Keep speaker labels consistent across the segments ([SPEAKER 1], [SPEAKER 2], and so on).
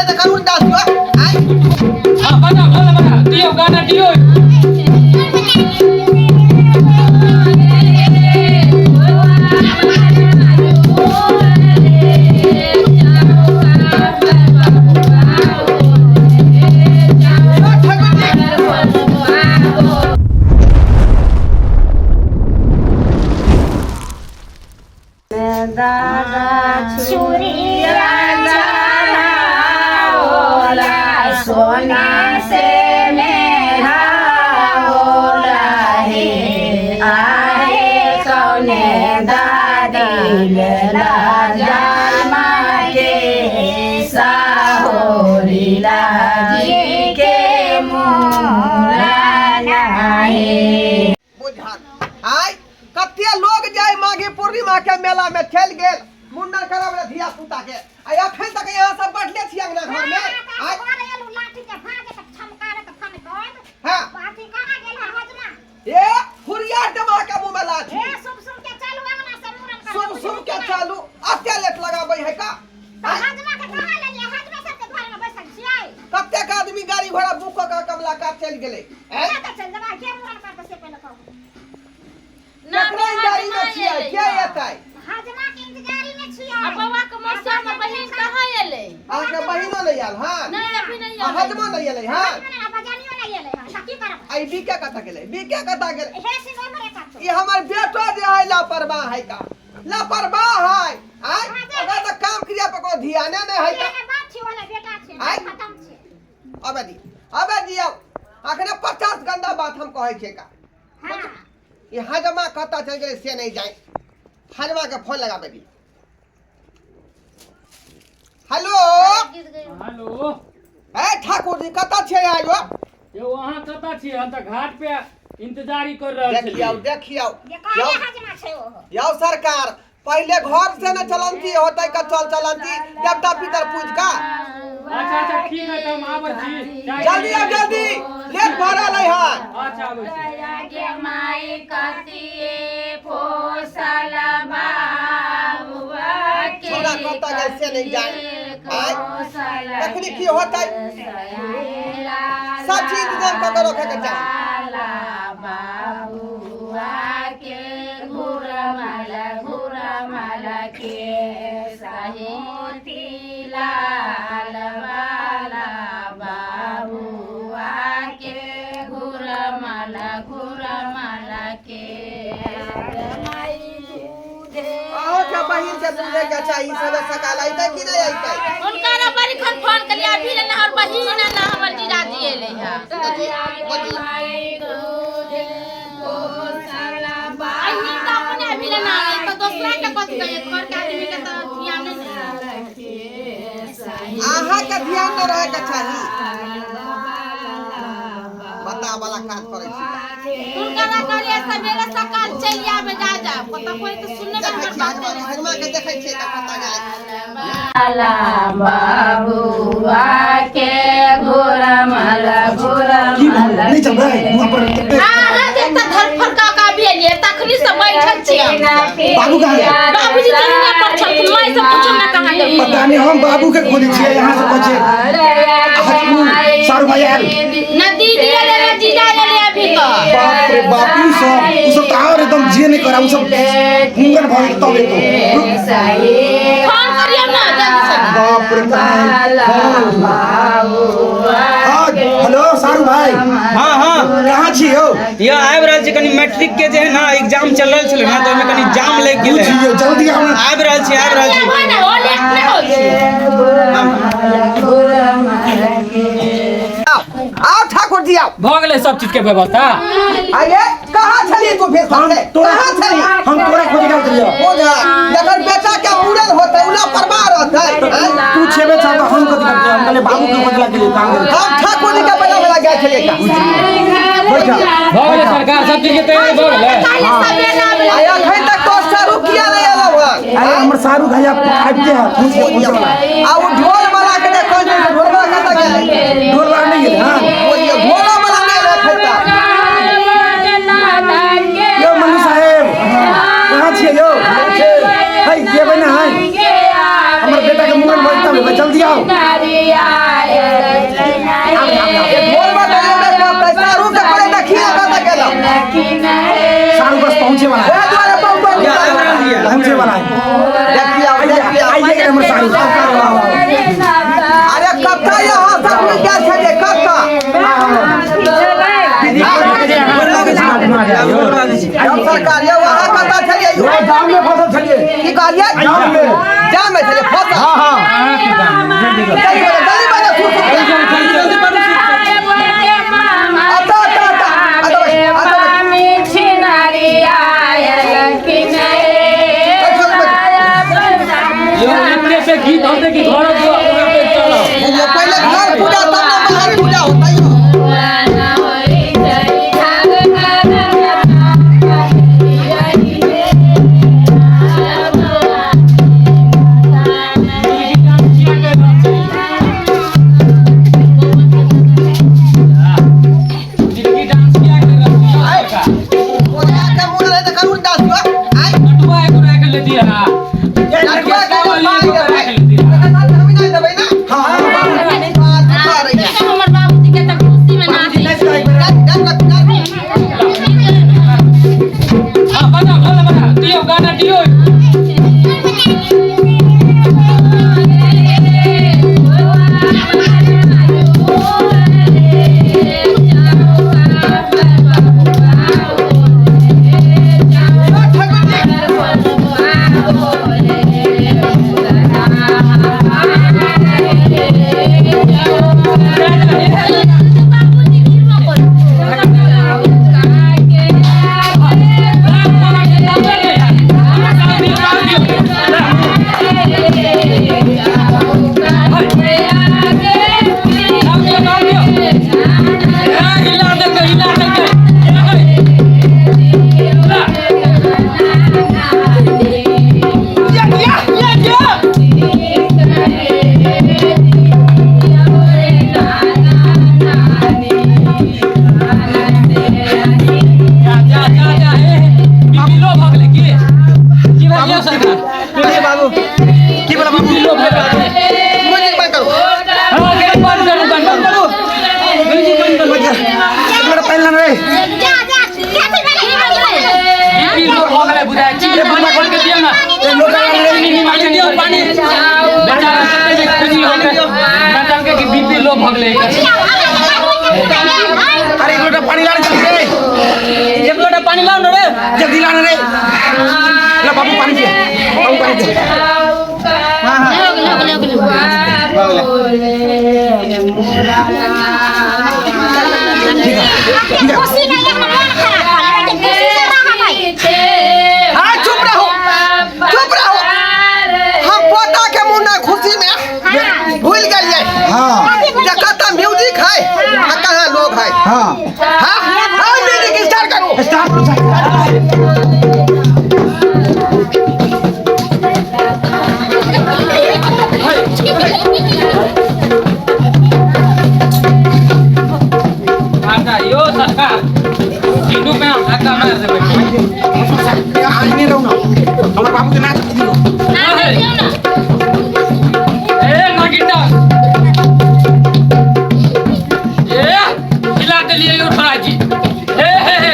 [SPEAKER 1] पहिले तऽ करू दास यो आय।
[SPEAKER 2] हाँ, बजाओ, ढोल बजाओ, दियौ गाना दियौ।
[SPEAKER 3] सोना से मेरा हे आए कौने दादी लाजा के साहोरी लाजी के मुरा नाही।
[SPEAKER 1] बुझल आय कते लोग जाय माघी पूर्णिमा के मेला में चल गेल मुंडन कराबे धिया पुता के आ अखन तक यहाँ सब बैठले छी अंगना घर में आय। हाँ ए हुरिया डबा के मुंह में लाठी सुन सुन के चालू अते लेट लगाबै है का आय? कतेक आदमी गाड़ी घोड़ा बुक कऽ के कमला कात चलि गेलै आय? केकरो इंतजारी में छियै के एतै?
[SPEAKER 4] हजमा के इंतजारी में छियै।
[SPEAKER 5] आ बौआ के मौसा हमर बहिन कहाँ एलै?
[SPEAKER 1] अहाँके बहिनो नहि आयल हन?
[SPEAKER 5] नहि, अभी नहि
[SPEAKER 1] आ
[SPEAKER 5] एलै।
[SPEAKER 1] हजमो नहि एलै हन?
[SPEAKER 4] हजमा बजानियो नहि एलै हन, तऽ की करब?
[SPEAKER 1] आ ई बीके कतऽ गेलै? बीके कतऽ गेलै?
[SPEAKER 4] हे सिंह मरे चाचू।
[SPEAKER 1] ई हमर बेटो जे है लापरवाह है का लापरवाह है आय, ओकरा तऽ काम क्रिया पर कोनो ध्याने नहि है का।
[SPEAKER 4] एने बाप छी ओने बेटा छी।
[SPEAKER 1] आय।
[SPEAKER 4] खत्म छी।
[SPEAKER 1] अबे दी अबे दी आउ अखने 50 गंदा बात हम कहै छियै का।
[SPEAKER 4] हाँ।
[SPEAKER 1] ई हजमा कतऽ चलि गेलै से नहि जाय। हजमा के फोन लगाबै दी। हेलो।
[SPEAKER 2] हेलो।
[SPEAKER 1] ए ठाकुर जी कतऽ छियै अहाँ यो?
[SPEAKER 2] यौ अहाँ कतऽ छियै? हम तऽ घाट पे इंतजारी कर रहल
[SPEAKER 1] देखियौ
[SPEAKER 2] छलियै।
[SPEAKER 1] देखियौ
[SPEAKER 4] जे कहले
[SPEAKER 1] यौ
[SPEAKER 4] हजमा छै ओहो।
[SPEAKER 1] यौ सरकार पहिले घर से न चलंती होतै का चल चलंती देवता पितर पूज का।
[SPEAKER 2] अच्छा अच्छा ठीक है, तऽ हम आबै छी। चाय
[SPEAKER 1] जल्दी आओ जल्दी, लेट भऽ रहल है हन।
[SPEAKER 2] अच्छा आबै छी।
[SPEAKER 3] गे माई कतिए पोसल बाबुआ के
[SPEAKER 1] छोड़ा कतऽ गेल से नहि जाय। आँय? तखनी की होतै? सब चीज इंतजाम कऽ के रखै के चाही।
[SPEAKER 3] बाबुआ के घुरमल घुरमल के सहोती लाल वाला बाबुआ के घुरमल घुरमल के
[SPEAKER 1] अहाँके बहिन के बुझे के चाही सब सकाल अइतै कि नहि अइतै?
[SPEAKER 5] हुनका ना बड़ी खन फोन कलियै, अभी ले ना हमर बहिन ना ना हमर जीजाजी एलै हँ।
[SPEAKER 1] बजियौ।
[SPEAKER 5] अहीं तऽ अपने अभी ले ना एलै तऽ दोसरा के कथी कहियै? घर के आदमी के तऽ ध्याने नहि।
[SPEAKER 1] अहाँके ध्यान नहि रहै के चाही। बता वाला काज करै छी।
[SPEAKER 5] हुनका ना कहलियै सवेरे सकाल चलि आबै जा जा कतऽ कोइ तऽ सुनने
[SPEAKER 1] देखै
[SPEAKER 5] हमर
[SPEAKER 1] छियै
[SPEAKER 5] बात
[SPEAKER 1] हजमा
[SPEAKER 5] नहि।
[SPEAKER 1] हजमा के देखै छियै तऽ कतऽ गेलै।
[SPEAKER 3] बाबुआ के घुरमल
[SPEAKER 6] की भऽ
[SPEAKER 3] घुरमल
[SPEAKER 6] गेल? नहि चलबै मुँह पर कते।
[SPEAKER 5] अहाँ जे तऽ धरफड़ कऽ के अभी एलियै तखनी से बैठल छियै हम।
[SPEAKER 6] बाबू कहाँ गेल?
[SPEAKER 5] बाबूजी तऽ हियाँ पर छलखिन, माय से पूछब ना कहाँ गेल।
[SPEAKER 6] पता नहि, हम बाबू के खोजै छियै, यहाँ से कहै छियै सारू भाई आयल।
[SPEAKER 5] ना दीदी एलै ना जीजा एलै अभी तऽ।
[SPEAKER 6] बाप रे बाप, उ सब तऽ आओर एकदम जे नहि करा उ सब मुंगन भऽ गेल तब एतौ।
[SPEAKER 5] फोन करियौ ना जल्दी से।
[SPEAKER 6] बाप रे बाप। हाँ हेलो सारू भाई।
[SPEAKER 7] हाँ हाँ।
[SPEAKER 6] कहाँ छी यौ?
[SPEAKER 7] यौ आबि रहल छी, कनी मैट्रिक के जे है ना एग्जाम चल रहल छलै ना तऽ ओहिमे कनी जाम लागि गेलै।
[SPEAKER 6] बुझियौ जल्दी आउ ना।
[SPEAKER 7] आबि रहल छी आबि रहल छी।
[SPEAKER 5] आबै ना, ओ लेट नहि होइ छै।
[SPEAKER 1] आओ आओ ठाकुर जी आओ।
[SPEAKER 2] भऽ गेलै सब चीज के व्यवस्था।
[SPEAKER 1] आइए कहाँ छली तू फिर
[SPEAKER 6] हम
[SPEAKER 1] सबसे?
[SPEAKER 6] तोरा
[SPEAKER 1] कहाँ छली?
[SPEAKER 6] हम तोरा खोजे गेल छलियौ।
[SPEAKER 1] बोझा जखन बेटा के मुड़न होतै उ लापरवाह रहतै। आँय?
[SPEAKER 6] तू छेबे छा तऽ हम कथी करतियै? हम कहलियै बाबू के खोजला गेलियै काम गेलियै।
[SPEAKER 1] हम ठाकुर जी के बजा बजा गेल छलियै का।
[SPEAKER 6] बैठ।
[SPEAKER 2] भऽ गेलै सरकार सब चीज के तैयारी भऽ गेलै।
[SPEAKER 5] काल्हि सवेरे आबै।
[SPEAKER 1] आइ अखन तक तो सारू किया नहि एलौ हन?
[SPEAKER 6] अरे हमर सारू भैया आबिते है पहुँच गेल, पहुँचे वाला।
[SPEAKER 1] आ उ ढोल वाला के जे कहै छै ढोल वाला कतऽ गेलै?
[SPEAKER 6] ढोल वाला नहि गेलै हँ?
[SPEAKER 1] बोलियौ ढोलो वाला नहि एलै अखन तक।
[SPEAKER 6] यौ मल्लू साहेब कहाँ छियै यौ? है जेबै ने है? हमर बेटा के मुड़न भऽ जेतै, जल्दी आउ।
[SPEAKER 3] छिनरिया
[SPEAKER 1] ढोल बजाए में कहतै सारू के पहिले देखिए कतऽ गेलौ।
[SPEAKER 6] सारू बस पहुंचे वाला है।
[SPEAKER 1] ओएह दुआरे बहुत
[SPEAKER 6] पहुंचे वाला है।
[SPEAKER 1] देखिए देखिए
[SPEAKER 6] आइए के हमर सारू।
[SPEAKER 1] अरे कतऽ यहाँ सब मिल गेल छलियै कतऽ? जब सरकार यौ अहाँ कतऽ छलियै यौ?
[SPEAKER 6] जाम में फसल छलिए।
[SPEAKER 1] की कहलियै?
[SPEAKER 6] जाम में।
[SPEAKER 1] जाम में छलियै फसल।
[SPEAKER 6] हां हां।
[SPEAKER 1] जल्दी बजा, जल्दी बजा, सुर सुर। अच्छा अच्छा अच्छा अच्छा भाई, अच्छा भाई।
[SPEAKER 2] यो एते पे गीत होते कि घर दुआर पे चलो।
[SPEAKER 1] ये पहिले घर पूजा तब ना बाहर पूजा होता यौ।
[SPEAKER 2] जिनकी डांस किया कर रहल छै।
[SPEAKER 1] ओकरा के मुँह रहै तऽ करू डांस यौ। आइ
[SPEAKER 2] नटुआ एगो राख लेती है।
[SPEAKER 1] नटुआ के
[SPEAKER 2] वाली
[SPEAKER 1] पानी
[SPEAKER 2] एगो
[SPEAKER 1] देबै।
[SPEAKER 2] राख लेती है।
[SPEAKER 1] एकर साथ हम नहि देबै ना।
[SPEAKER 6] हां हां।
[SPEAKER 1] बात करै छै।
[SPEAKER 5] हमर बाबूजी के तऽ खुशी में नाचै छै।
[SPEAKER 1] Dance dance dance.
[SPEAKER 2] हां बजा ढोल बजा दियो गाना दियो। जा जा जा हे बीपी लो भऽ गेलै की की भऽ गेल सरकार?
[SPEAKER 6] बाबू की बोला बाबू?
[SPEAKER 2] लो भऽ गेलै।
[SPEAKER 1] म्यूजिक बंद करू।
[SPEAKER 2] हां गेट बंद करू बंद करू म्यूजिक बंद करू।
[SPEAKER 6] मेरा पहला रे।
[SPEAKER 4] जा जा कथी भेलै?
[SPEAKER 2] बीपी लो भऽ गेलै बुझाइ छी। पानी खोल के दियौ ना।
[SPEAKER 6] ए लोटा रे।
[SPEAKER 2] पानी दियौ पानी। बेचारा कते जे खुशी हो गेलै ना कहलकै कि बीपी लो भऽ गेलै एकर।
[SPEAKER 6] अरे एक लोटा पानी ला रे जल्दी रे।
[SPEAKER 7] एक लोटा पानी लाओ ना रे।
[SPEAKER 6] जल्दी ला रे। ला बाबू पानी पिया। बाबू पानी पिया। हां हां।
[SPEAKER 4] खुशी में हमर मन खराब भऽ गेलै। खुशी से रहबै।
[SPEAKER 1] हाँ चुप रहो चुप रहो। हम पोता के मुन्ना खुशी में भूल गेलियै।
[SPEAKER 6] हां
[SPEAKER 1] जे कतऽ म्यूजिक है आ कहाँ लोग है।
[SPEAKER 6] हां।
[SPEAKER 1] हाँ हाँ म्यूजिक स्टार्ट करू।
[SPEAKER 6] स्टार्ट करो।
[SPEAKER 2] अच्छा यो सरकार तीनू पे हम धक्का मार देबै।
[SPEAKER 6] आइने रहू ना हमर बाबू के नाच दियो।
[SPEAKER 2] ए नागिन डांस ए हिला देलियै यौ छोड़ा जी। हे हे हे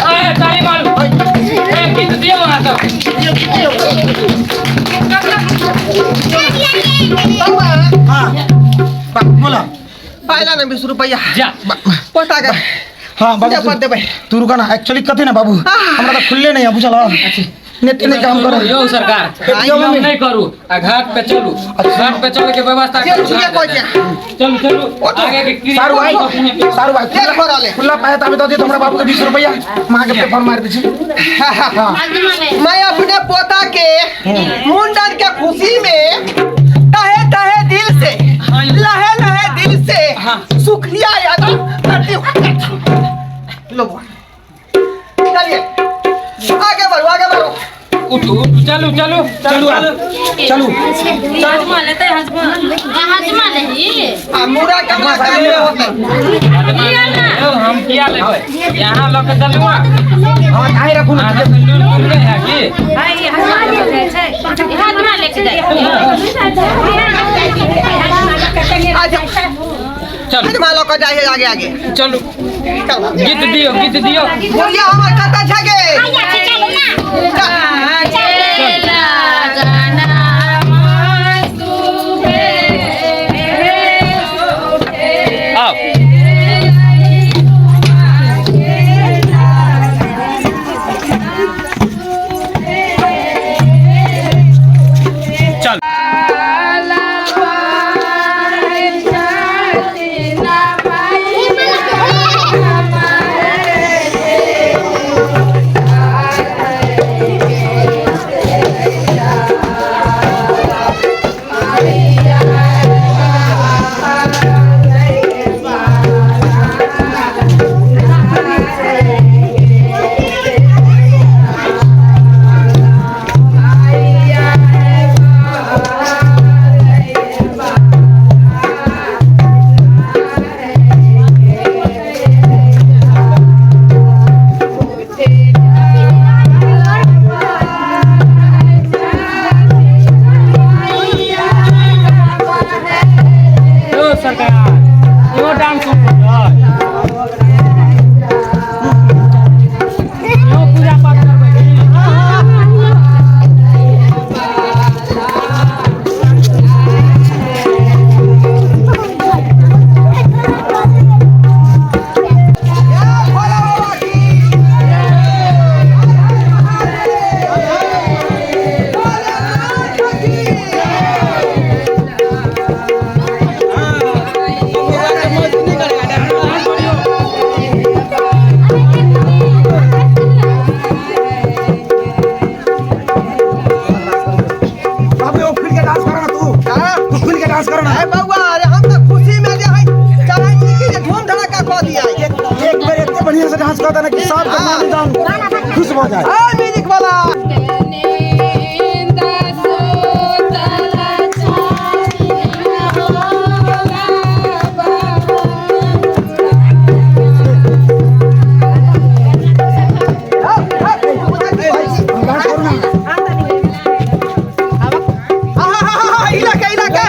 [SPEAKER 2] ए ताली मारू। ए गीत दियौ अहाँ सब।
[SPEAKER 1] बउआ
[SPEAKER 6] हां बाबू बोला।
[SPEAKER 1] पाइला ने 20 रुपैया
[SPEAKER 2] जा
[SPEAKER 1] पोता के
[SPEAKER 6] हां
[SPEAKER 1] पूजा
[SPEAKER 6] बाबू
[SPEAKER 1] पर देबै।
[SPEAKER 6] तू रुका ना। एक्चुअली कथी ना बाबू हमरा तो खुलले नहीं है बुझल। नेट नहीं काम करे।
[SPEAKER 2] यौ सरकार
[SPEAKER 6] एटीएम में
[SPEAKER 2] नहीं करू आ घाट पे चलू। घाट पे चल के व्यवस्था
[SPEAKER 1] चलू
[SPEAKER 2] करू।
[SPEAKER 1] ठीके कहै छै।
[SPEAKER 2] चलू चलू आगे के क्रिया
[SPEAKER 6] सारू भाई सारू भाई
[SPEAKER 1] देख पड़ल है।
[SPEAKER 6] खुला पाया ताबे दऽ दियौ हमरा बाबू के 20 रुपैया माँ के पेपर मार दै छै। हां
[SPEAKER 1] मैं अपने पोता के मुंडन के खुशी में तहे तहे दिल से लहे लहे दिल से सुखिया याद करती हूँ। लो बुआ चलिए आगे बढ़ो आगे बढ़ो।
[SPEAKER 2] उठू उठू चलू चलू
[SPEAKER 6] चलू चलू।
[SPEAKER 5] हजमा लेतै हजमा
[SPEAKER 4] हजमा लेही।
[SPEAKER 1] आ मुरा के हमरा काम में होतै।
[SPEAKER 2] यौ हम किया लेबै यहाँ लऽ के चलू।
[SPEAKER 6] हां काहे रखू ना।
[SPEAKER 2] अहाँ के लूल घूमले है की
[SPEAKER 5] हजमा लेके जाइ।
[SPEAKER 2] चल।
[SPEAKER 1] खजमा लऽ कऽ जाइ है आगे आगे।
[SPEAKER 2] चलू।
[SPEAKER 1] चल।
[SPEAKER 2] गीत दियो, गीत दियो।
[SPEAKER 1] बुढ़िया हमर कतऽ छै गे?
[SPEAKER 4] चलू ना।
[SPEAKER 2] आउ। चल। यो सरकार, यो डांस हो यो पूजा पाठ करबै।
[SPEAKER 1] भोला बाबा की भोलानाथ की।
[SPEAKER 6] बाबू ओ खुल के डांस करो ना तू।
[SPEAKER 1] हाँ?
[SPEAKER 6] तू खुल के डांस करो ना।
[SPEAKER 1] अरे बउआ, अरे हम तऽ खुशी में जे है चाहै छी कि जे धूम धड़ाका कऽ दिया।
[SPEAKER 6] एक बेर एते बढ़िया से डांस करता ना कि सब के मन एकदम खुश भऽ जाए।
[SPEAKER 1] आ म्यूजिक वाला।
[SPEAKER 6] डांस करो ना।
[SPEAKER 1] आहा, इलाके इलाके।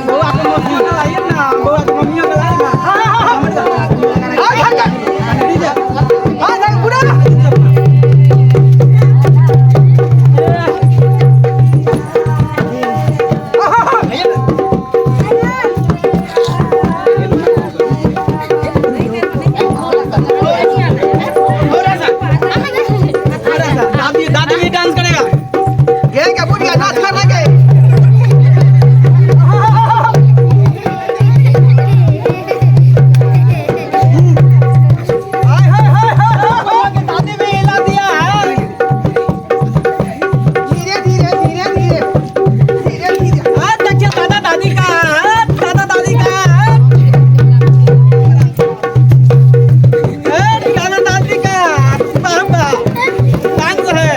[SPEAKER 7] बौआ के मम्मियों के लाइए ना, बौआ के मम्मियों के लाइए ना।
[SPEAKER 1] आ घर कर। आ घर बुढ़ा।
[SPEAKER 7] दादी दादी भी डांस करेगा।
[SPEAKER 1] गे के बुढ़िया नाच कर लगे। हाय हाय हाय हाय।
[SPEAKER 7] दादी भी हिला दिया है।
[SPEAKER 1] धीरे धीरे धीरे धीरे धीरे धीरे।
[SPEAKER 7] हाँ देखिए दादा दादी का, दादा दादी का, दादा दादी का वाह वाह डांस है।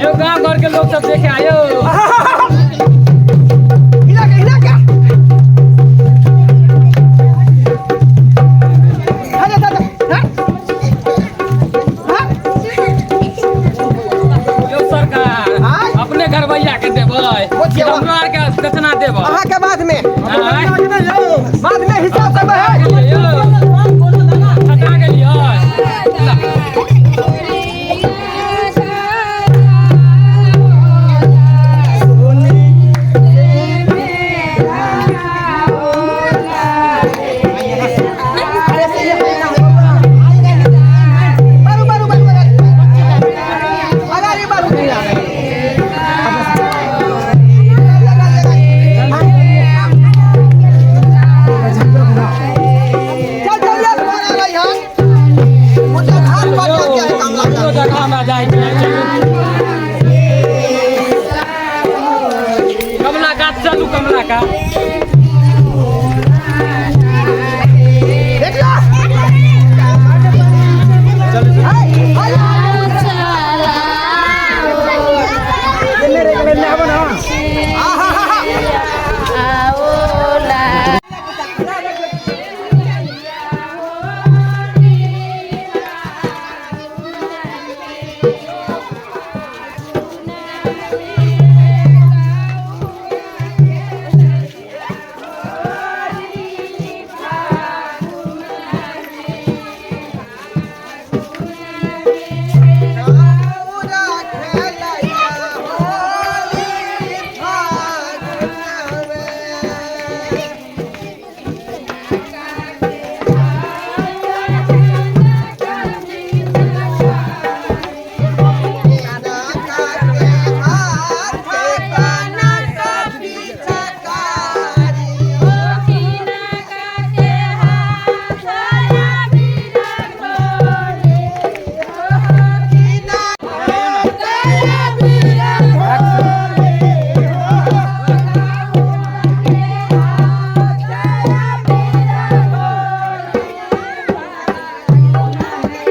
[SPEAKER 2] यो गांव घर के लोग सब देखे आयो।
[SPEAKER 1] हिला के हिला के। अरे दादा, हाँ? हाँ?
[SPEAKER 2] यो सरकार,
[SPEAKER 1] आय।
[SPEAKER 2] अपने घर भैया के देबै
[SPEAKER 1] बुझियौ।
[SPEAKER 2] हमरा आर के दक्षिणा देबै।
[SPEAKER 1] अहाँ के बाद में,
[SPEAKER 2] आय।
[SPEAKER 1] बाद में हिसाब करबै है।
[SPEAKER 2] यो हटा गेलियै।
[SPEAKER 3] Yeah.
[SPEAKER 2] कमला गाछ चलू कमला का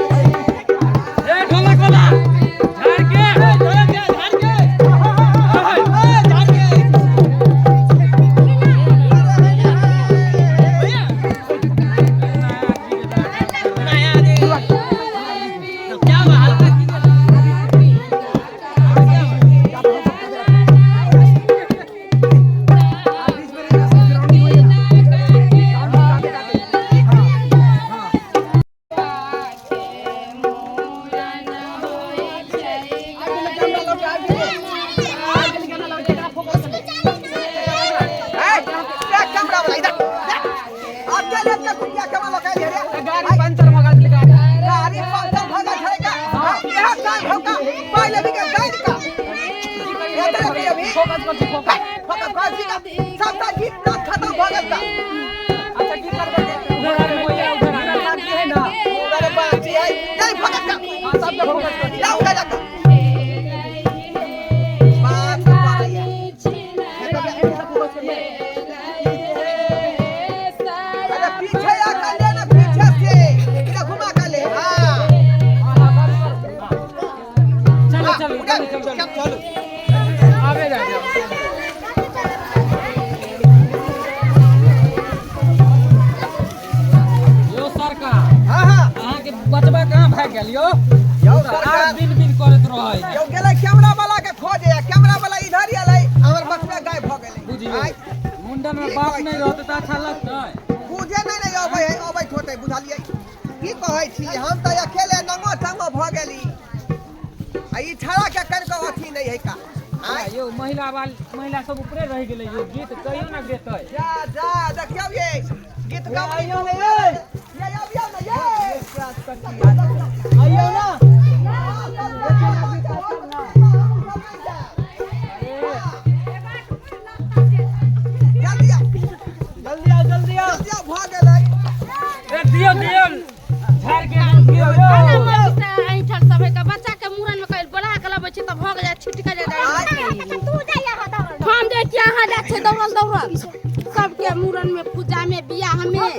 [SPEAKER 2] ए ढोलक वाला झाड़ के झाड़ के झाड़ के
[SPEAKER 1] गाड़ी पंचर भऽ गेल गाड़ी पंचर भऽ गेल छै का इहा साल होका पहिले भी के गाड़ी का एतरे भी अभी
[SPEAKER 2] फोकस कर फोकस
[SPEAKER 1] फोकस कर छी का सबटा गीत नाच खत्म भऽ गेल का
[SPEAKER 2] अच्छा की करबै उधर आबे भैया उधर आबे बाकी है ना
[SPEAKER 1] अरे बाप रे नहीं फोकस कर
[SPEAKER 2] सबके फोकस कर
[SPEAKER 1] जा उधर जा बाप रे बाप अरे पीछे आ कर ले ना पीछे से इधर घुमा कर ले हां
[SPEAKER 2] चलो चलो चलो चलो
[SPEAKER 1] चलो
[SPEAKER 2] आबे जा यो सरकार
[SPEAKER 1] हां हां
[SPEAKER 2] अहाँ के बचबा कहाँ भागि गेल यो
[SPEAKER 1] यौ
[SPEAKER 2] आठ
[SPEAKER 1] सरकार
[SPEAKER 2] दिन दिन करैत रहै
[SPEAKER 1] यौ गेलै कैमरा वाला के खोजे कैमरा वाला इधर एलै हमर बचबा गायब भऽ गेलै
[SPEAKER 2] बुझियौ
[SPEAKER 1] आइ
[SPEAKER 2] मुंडन में बाप नहि रहतै तऽ अच्छा लगतै
[SPEAKER 1] बुझे नहि ने अबै है अबैत होतै बुझलियै की कहै छी हम तऽ अकेले नंगो टंगो भऽ गेली आ ई छड़ा के कनिको अथी नहि है का आइ
[SPEAKER 2] यौ महिला वाल महिला सब ऊपरे रहि गेलै यौ गीत कहियो ना गेतै
[SPEAKER 1] जा जा देखियौ ये गीत गाबै ने ये ये अबियौ ने ये
[SPEAKER 7] आइयो ना
[SPEAKER 1] जल्दी आओ
[SPEAKER 7] जल्दी आओ जल्दी आओ
[SPEAKER 1] जल्दी आओ भऽ गेलै
[SPEAKER 2] ए दियौ दियौ झाड़ के दियौ यौ
[SPEAKER 5] ऐंठल सब है के बच्चा के मुड़न में कल बोला के लबै छै तऽ भऽ जाइ छिटका जाइ
[SPEAKER 4] तू जाइया हो दौड़ल
[SPEAKER 5] हम जाइ छियै अहाँ जाइ छियै दौड़ल दौड़ल सबके मुड़न में पूजा में बियाह में।